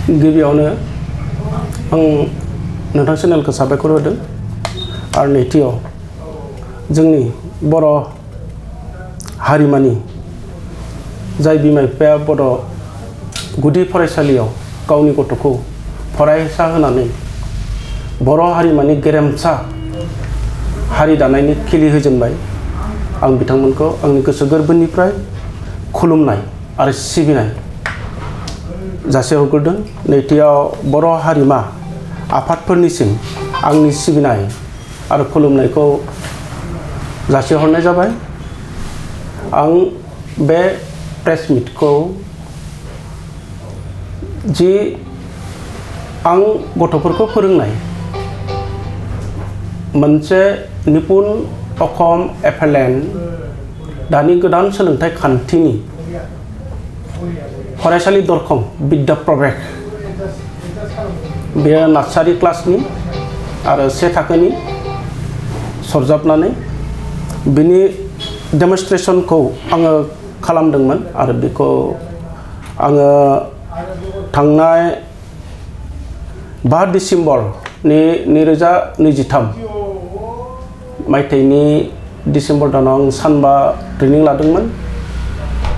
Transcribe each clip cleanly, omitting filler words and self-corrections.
गिबियावनो आं नोंथां चेनेलखौ साबायखर होदों आरो नैथियाव जोंनि बर' हारिमानि जाय बिमा बिफाया बर' गुदि फरायसालियाव गावनि गथ'खौ फरायसा होनानै बर' हारिमानि गेरेमसा हारि दानायनि खिलि होजेनबाय आं बिथांमोनखौ आंनि गोसो गोरबोनिफ्राय खुलुमनाय आरो सिबिनाय जासिहरग्रोदों। नैथियाव बर' हारिमा आफादफोरनिसिम आंनि सिबिनाय आरो खुलुमनायखौ जासिहरनाय जाबाय। आं बे प्रेस मिटखौ जि आं गथ'फोरखौ फोरोंनाय मोनसे निपुन अखम एफएलएन दानि गोदान सोलोंथाइ खान्थिनि फरायसालि दरखं बिद्या प्रवेश बेयो नार्सारि क्लासनि आरो से थाखोनि सरजाबनानै बिनि डेमनस्ट्रेसनखौ आङो खालामदोंमोन आरो बेखौ आङो थांनाय 5 डिसेम्बरनि 2023 मायथाइनि डिसेम्बर दानाव आं सानबा ट्रेनिं लादोंमोन।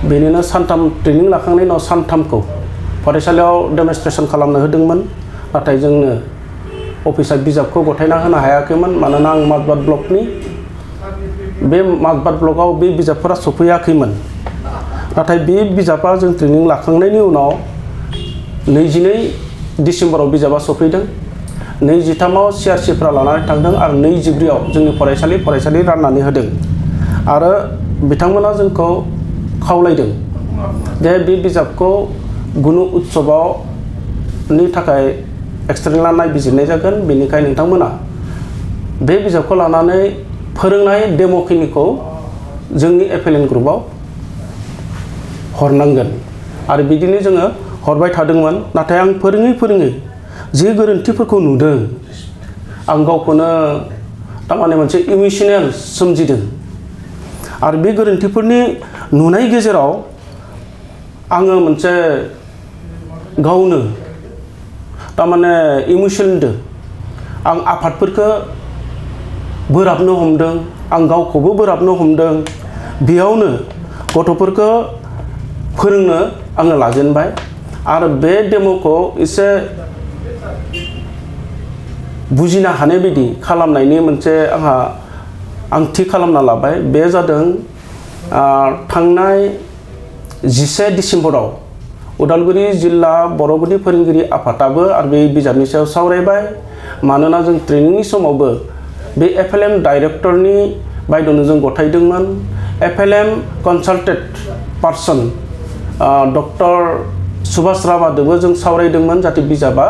बेनिनो सानथाम ट्रेनिं लाखांनायनि उनाव सानथामखौ फरायसालियाव डेमनस्ट्रेसन खालामनो होदोंमोन। नाथाय जोंनो अफिसा बिजाबखौ गथायना होनो हायाखैमोन मानोना आं माजबाद ब्लकनि बे माजबाद ब्लकआव बे बिजाबफोरा सफैयाखैमोन। नाथाय बे बिजाबा जों ट्रेनिं लाखांनायनि उनाव 22 डिसेम्बराव बिजाबा सफैदों। 23आव CRCफ्रा लानानै थांदों आरो 24आव जोंनि फरायसालि राननानै होदों आरो बिथांमोना जोंखौ खावलायदों जे बे बिजाबखौ गुनु उत्सवनि थाखाय एक्सटार्नेल नायबिजिरनाय जागोन। बेनिखायनो नोंथांमोना बे बिजाबखौ लानानै फोरोंनाय डेम'खिनिखौ जोंनि एफएलएन ग्रुपआव हरनांगोन आरो बिदिनो जोङो हरबाय थादोंमोन। नाथाय आं फोरोङै जि गोरोन्थिफोरखौ नुदों आं गावखौनो थारमाने मोनसे इमोसनेल सोमजिदों आरो बे गोरोन्थिफोरनि नुनाय गेजेराव आङो मोनसे गावनो थारमाने इमोसनेलदो आं आफादफोरखौ बोराबनो हमदों, आं गावखौबो बोराबनो हमदों। बेयावनो गथ'फोरखौ फोरोंनो आङो लाजेनबाय आरो बे डेम'खौ एसे बुजिनो हानाय बायदि खालामनायनि मोनसे आं थि खालामना लाबाय। बे जादों थांनाय 11 डिसेम्बराव उदालगुरि जिल्ला बर' गुदि फोरोंगिरि आफादाबो आरो बे बिजाबनि सायाव सावरायबाय। मानोना जों ट्रेनिंनि समावबो बे एफएलएम डाइरेक्टरनि बायद'नो जों गथायदोंमोन। एफएलएम कनसाल्टेड पार्सन डक्टर सुभाष राभादोबो जों सावरायदोंमोन जाहाथे बिजाबा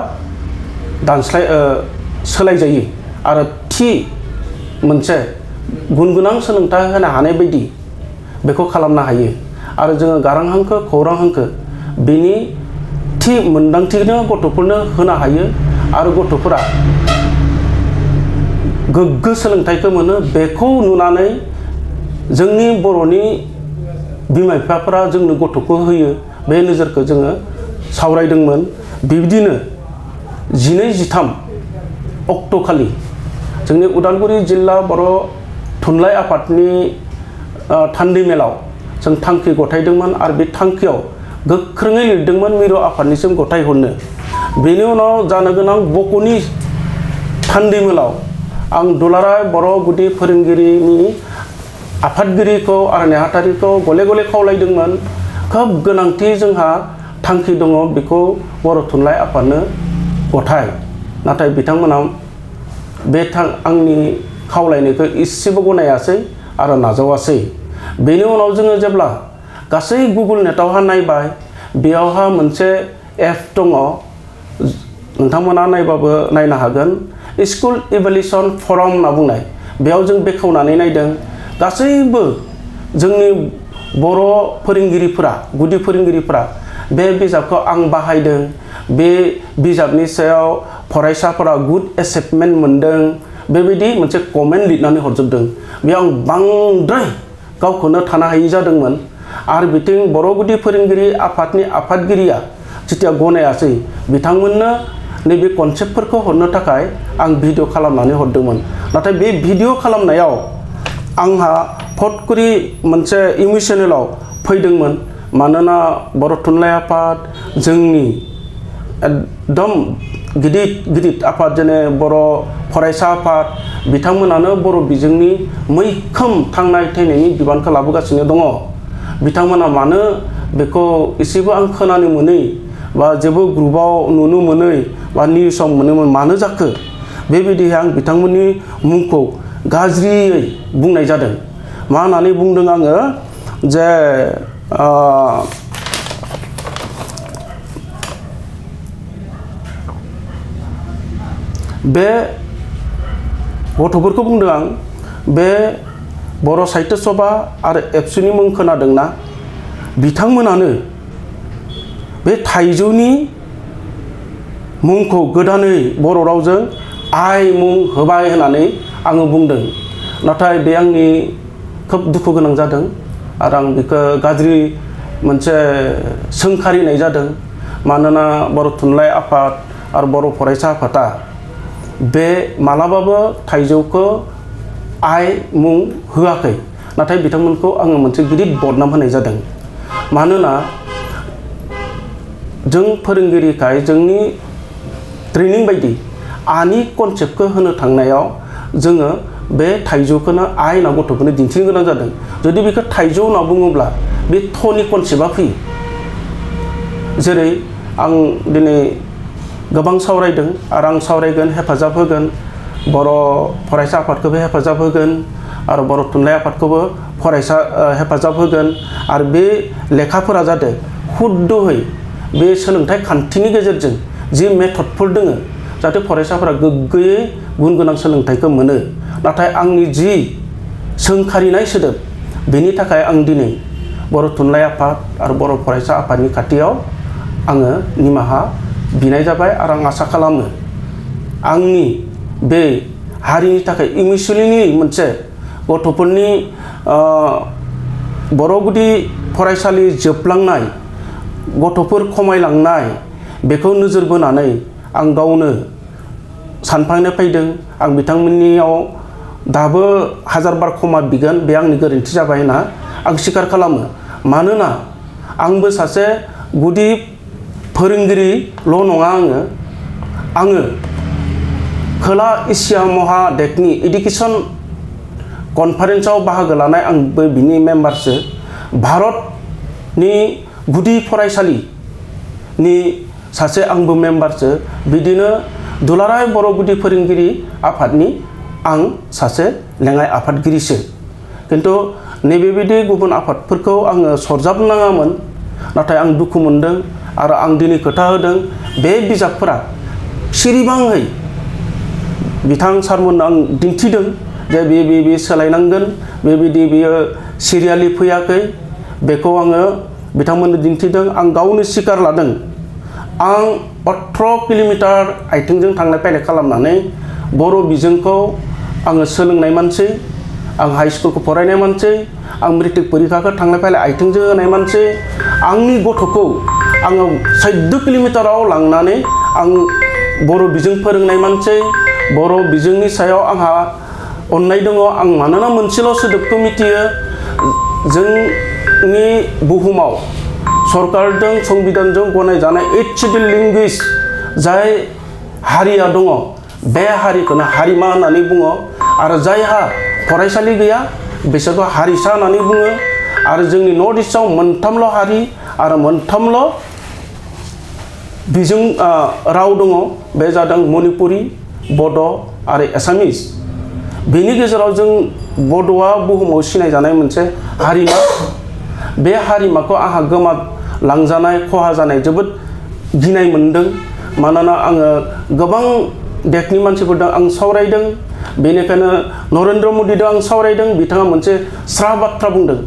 सोलायजायो आरो थि मोनसे गुन गोनां सोलोंथाइ होनो हानाय बायदि बेखौ खालामनो हायो आरो जोङो गारां हांखो खौरां हांखो बेनि थि मोनदांथिनो गथ'फोरनो होनो हायो आरो गथ'फोरा गोग्गो सोलोंथाइखौ मोनो। बेखौ नुनानै जोंनि बर'नि बिमा बिफाफोरा जोंनो गथ'खौ होयो बे नोजोरखौ जोङो सावरायदोंमोन। बिब्दिनो 12-13 अक्ट'खालि जोंनि उदालगुरि जिल्ला बर' थुनलाइ आफादनि थान्दै मेलाव जों थांखि गथायदोंमोन आरो बे थांखियाव गोख्रोङै लिरदोंमोन मिरु आफादनिसिम गथायहरनो। बेनि उनाव जानो गोनां बक'नि थान्दै मेलाव आं दुलाराय बर' गुदि फोरोंगिरिनि आफादगिरिखौ आरो नेहाथारिखौ गले गले खावलायदोंमोन खोब गोनांथि जोंहा थांखि दङ बेखौ बर' थुनलाइ आफादनो गथाय। नाथाय बिथांमोना बे आंनि खावलायनायखौ इसेबो गनायासै आरो नाजावासै। बेनि उनाव जोङो जेब्ला गासै गुगोल नेटआवहा नायबाय बेयावहा मोनसे एप दङ नोंथांमोना नायबाबो नायनो हागोन स्कुल इभेलुएसन फराम होनना बुंनाय। बेयाव जों बेखेवनानै नायदों गासैबो जोंनि बर' फोरोंगिरिफोरा गुदि फोरोंगिरिफोरा बे बिजाबखौ आं बाहायदों, बे बिजाबनि सायाव फरायसाफोरा गुड एसेसमेन्ट मोनदों बेबायदि मोनसे कमेन्ट लिरनानै हरजोबदों। बेयाव आं बांद्राय गावखौनो थानो हायि जादोंमोन आरो बिथिं बर' गुदि फोरोंगिरि आफादनि आफादगिरिया जेथिया गनायासै बिथांमोननो नैबे कनसेप्टफोरखौ हरनो थाखाय आं भिडिअ खालामनानै हरदोंमोन। नाथाय बे भिडिअ खालामनायाव आंहा फटकरि मोनसे इमोसनेलाव फैदोंमोन। मानोना बर' थुनलाइ आफाद जोंनि एकदम गिदिर आफाद जेने बर' फरायसा आफाद बिथांमोनानो बर' बिजोंनि मैखोम थांनाय थैनायनि बिबानखौ लाबोगासिनो दङ। बिथांमोना मानो बेखौ एसेबो आं खोनानो मोनै बा जेबो ग्रुपाव नुनो मोनै बा निउसाव मोनोमोन मानो जाखो बेबायदि आं बिथांमोननि मुंखौ गाज्रियै बुंनाय जादों। मा होननानै बुंदों आङो जे बे गथ'फोरखौ बुंदों आं बे बर' साहित्य सभा आरो एबसुनि मुं खोनादोंना बिथांमोनानो बे थाइजौनि मुंखौ गोदानै बर' रावजों आइ मुं होबाय होननानै आङो बुंदों। नाथाय बे आंनि खोब दुखु गोनां जादों आरो आं बेखौ गाज्रि मोनसे सोंखारिनाय जादों। मानोना बर' थुनलाइ आफाद आरो बर' फरायसा आफादा बे मालाबाबो थाइजौखौ आइ मुं होआखै। नाथाय बिथांमोनखौ आङो मोनसे गिदिर बदनाम होनाय जादों। मानोना जों फोरोंगिरिखाय जोंनि ट्रेनिं बायदि आनि कनसेप्टखौ होनो थांनायाव जोङो बे थाइजौखौनो आइ होनना गथ'फोरनो दिन्थिनो गोनां जादों। जुदि बेखौ थाइजौ होनना बुङोब्ला बे थनि कनसेप्टआ फैयो। जेरै आं दिनै गोबां सावरायदों आरो आं सावरायगोन हेफाजाब होगोन बर' फरायसा आफादखौबो हेफाजाब होगोन आरो बर' थुनलाइ आफादखौबो हेफाजाब होगोन। आरो बे लेखाफोरा जादों हुद्दुहै बे सोलोंथाइ खान्थिनि गेजेरजों जि मेथडफोर दोङो जाहाथे फरायसाफोरा गोग्गोयै गुन गोनां सोलोंथाइखौ मोनो। नाथाय आंनि जि सोंखारिनाय सोदोब बेनि थाखाय आं दिनै बर' थुनलाइ आफाद आरो बर' फरायसा आफादनि खाथियाव आङो निमाहा बिनाय जाबाय। आरो आं आसा खालामो आंनि बे हारिनि थाखाय इमोसनेलि मोनसे गथ'फोरनि बर' गुदि फरायसालि जोबलांनाय गथ'फोर खमायलांनाय बेखौ नोजोर बोनानै आं गावनो सानखांनो फैदों। आं बिथांमोननियाव दाबो हाजारबार क्षमा बिगोन बे आंनि गोरोन्थि जाबाय होनना आं स्वीकार खालामो। मानोना आंबो सासे गुदि फोरोंगिरिल' नङा। आङो खोला एसिया महादेशनि एडुकेसन कनफारेन्सआव बाहागो लानाय आंबो बिनि मेम्बारसो। भारतनि गुदि फरायसालिनि सासे आंबो मेम्बारसो। बिदिनो दुलाराय बर' गुदि फोरोंगिरि आफादनि आं सासे लेङाइ आफादगिरिसो। खिन्थु नैबेबायदि गुबुन आफादफोरखौ आङो सरजाबनाङामोन। नाथाय आं दुखु मोनदों आरो आं दिनै खोथा होदों बे बिजाबफोरा सिरिबाङै बिथां सारमोननो आं दिन्थिदों जे बे सोलायनांगोन बेबायदि बेयो सिरियालि फैयाखै बेखौ आङो बिथांमोननो दिन्थिदों। आं गावनो स्वीकार लादों। आं 18 किल'मिटार आथिंजों थांलाय फैलाय खालामनानै बर' बिजोंखौ आङो सोलोंनाय मानसि। आं हाइ स्कुलखौ फरायनाय मानसि। आं मेट्रिक परिखाखौ थांलाय फैलाय आथिंजों होनाय मानसि। आंनि गथ'खौ आङो 14 किल'मिटाराव लांनानै आं बर' बिजों फोरोंनाय मानसि। बर' बिजोंनि सायाव आंहा अननाय दङ। आं मानोना मोनसेल' सोदोबखौ मिथियो जोंनि बुहुमाव सरकारजों संबिधानजों गनायजानाय 8 शिड्युल लेंगुवेज जाय हारिया दङ बे हारिखौनो हारिमा होननानै बुङो। आरो जायहा फरायसालि गैया बिसोरखौ हारिसा होननानै बुङो। आरो जोंनि नर्थ इस्टआव मोनथामल' हारि आरो मोनथामल' बिजों राव दङ। बे जादों मणिपुरि, बड' आरो एसामिस। बेनि गेजेराव जों बड'आ बुहुमाव सिनायजानाय मोनसे हारिमा। बे हारिमाखौ आंहा गोमालांजानाय खहा जानाय जोबोद गिनाय मोनदों। मानोना आङो गोबां देशनि मानसिफोरजों आं सावरायदों। बेनिखायनो नरेन्द्र मदिजों आं सावरायदों। बिथाङा मोनसे स्रा बाथ्रा बुंदों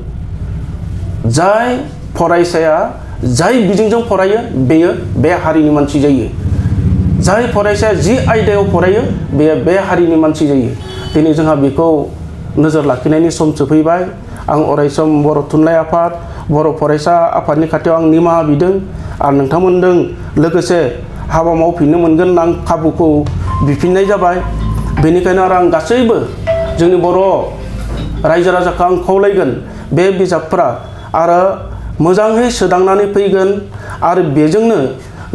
जाय फरायसाया जाय बिजोंजों फरायो बेयो बे हारिनि मानसि जायो। जाय फरायसाया जि आयदायाव फरायो बेयो बे हारिनि मानसि जायो। दिनै जोंहा बेखौ नोजोर लाखिनायनि सम सफैबाय। आं अरायसम बर' थुनलाइ आफाद बर' फरायसा आफादनि खाथियाव आं निमाहा बिदों आरो नोंथांमोनजों लोगोसे हाबा मावफिननो मोनगोन आं खाबुखौ बिफिननाय जाबाय। बेनिखायनो आं गासैबो जोंनि बर' रायजो राजाखौ आं खावलायगोन बे बिजाबफोरा आरो मोजाङै सोदांनानै फैगोन आरो बेजोंनो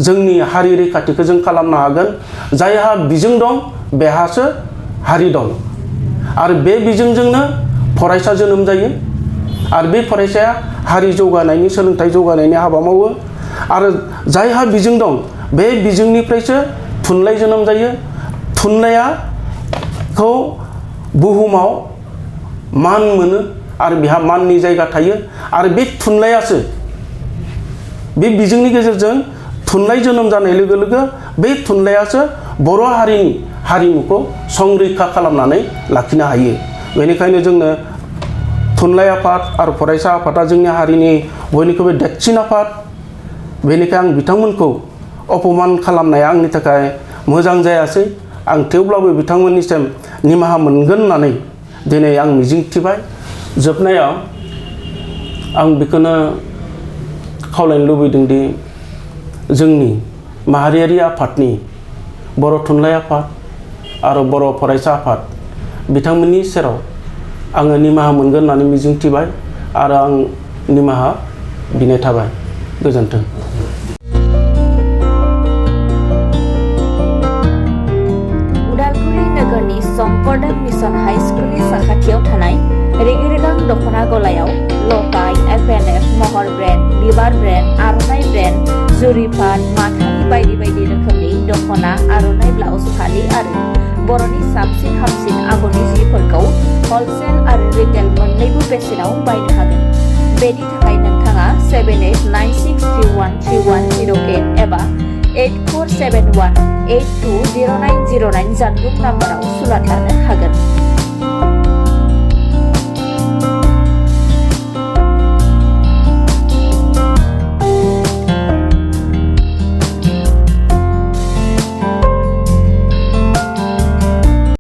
जोंनि हारि रैखाथिखौ जों खालामनो हागोन। जायहा बिजों दं बेहासो हारि दं आरो बे बिजोंजोंनो फरायसा जोनोम जायो आरो बे फरायसाया हारि जौगानायनि सोलोंथाइ जौगानायनि हाबा मावो आरो जायहा बिजों दं बे बिजोंनिफ्रायसो थुनलाइ जोनोम जायो। थुनलाइखौ बुहुमाव मान मोनो आरो बेहा माननि जायगा थायो आरो बे थुनलाइयासो बे बिजोंनि गेजेरजों थुनलाइ जोनोम जानाय लोगो लोगो बे थुनलाइयासो बर' हारिनि हारिमुखौ संरैखा खालामनानै लाखिनो हायो। बेनिखायनो जोंनो थुनलाइ आफाद आरो फरायसा आफादा जोंनि हारिनि बयनिख्रुइबो देरसिन आफाद। बेनिखायनो आं बिथांमोनखौ अपमान खालामनाया आंनि थाखाय मोजां जायासै। आं थेवब्लाबो बिथांमोननिसिम निमाहा मोनगोन होननानै दिनै आं मिजिंथिबाय। जोबनायाव आं बेखौनो खावलायनो लुबैदों दि जोंनि माहारियारि आफादनि बर' थुनलाइ आफाद आरो बर' फरायसा आफाद बिथांमोननि सेराव आङो निमाहा मोनगोन होननानै मिजिंथिबाय आरो आं निमाहा बिनाय थाबाय। गोजोन्थों। उदालगुरि नोगोरनि शंकरदेव मिशन हाई स्कुलनि साखाथियाव थानाय रेगे रेगां दख'ना गलायाव लफाय, FNF, महर ब्रेन्ड, बिबार ब्रेन्ड, आर'नाइ ब्रेन्ड, जुरिपाट, माथानि बायदि बायदि रोखोमनि दख'ना, आर'नाइ ब्लाउस, फालि आरो बर'नि साबसिन हामसिन आगरनि जिफोरखौ हलसेल आरो रिटेल मोन्नैबो बेसेनाव बायनो हागोन। बेनि थाखाय नोंथाङा 7896313108 एबा 8471820909 जानबुं नाम्बाराव सुलाद लानो हागोन।